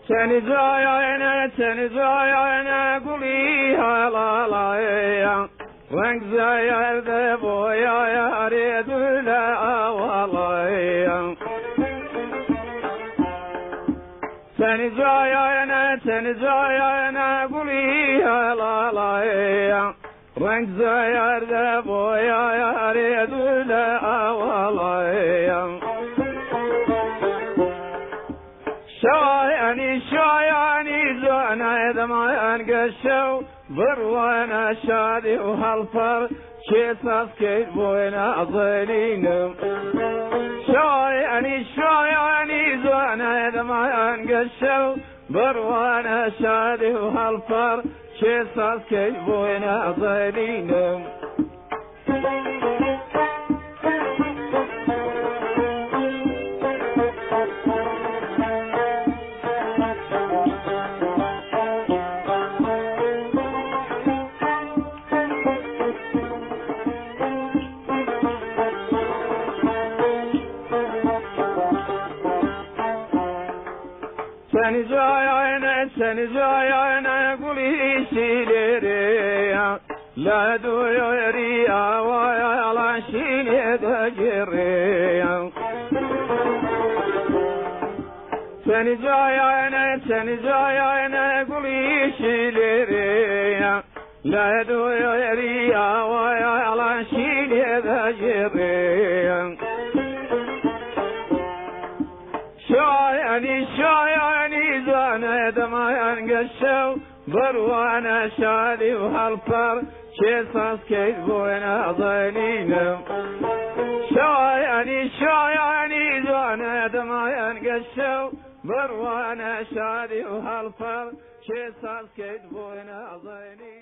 Seni zayane, seni zayane, guli halalaya. Renk zayerde boya yare düle avalaya. Seni zayane, seni zayane, guli halalaya. Renk zayerde boya yare düle avalaya. شایانی شایانی زانای دەمایان گەشە و بڕوانە شادی و هەڵپەڕ چێ سازکەیت بۆی نازەنینم. شایانی شایانی زانای دەمایان گەشە و بڕوانە شادی و هەڵپەڕ چێ سازکەیت بۆی نازەنینم. Seni zayane, seni zayane, guli şileri La duyuyor ya, vay alan şine de giriyor. Seni zayane, seni zayane, guli şileri La duyuyor ya, vay alan şine de giriyor. شایانی شایانی زانه دەمایان گەشە و بڕوانە شادی و هەڵپەڕ چێ سازکەیت بۆی نازەنینم. شایانی شایانی زانە دەمایان گەشە و بڕوانە شادی و هەڵپەڕ چێ سازکەیت بۆی نازەنینم.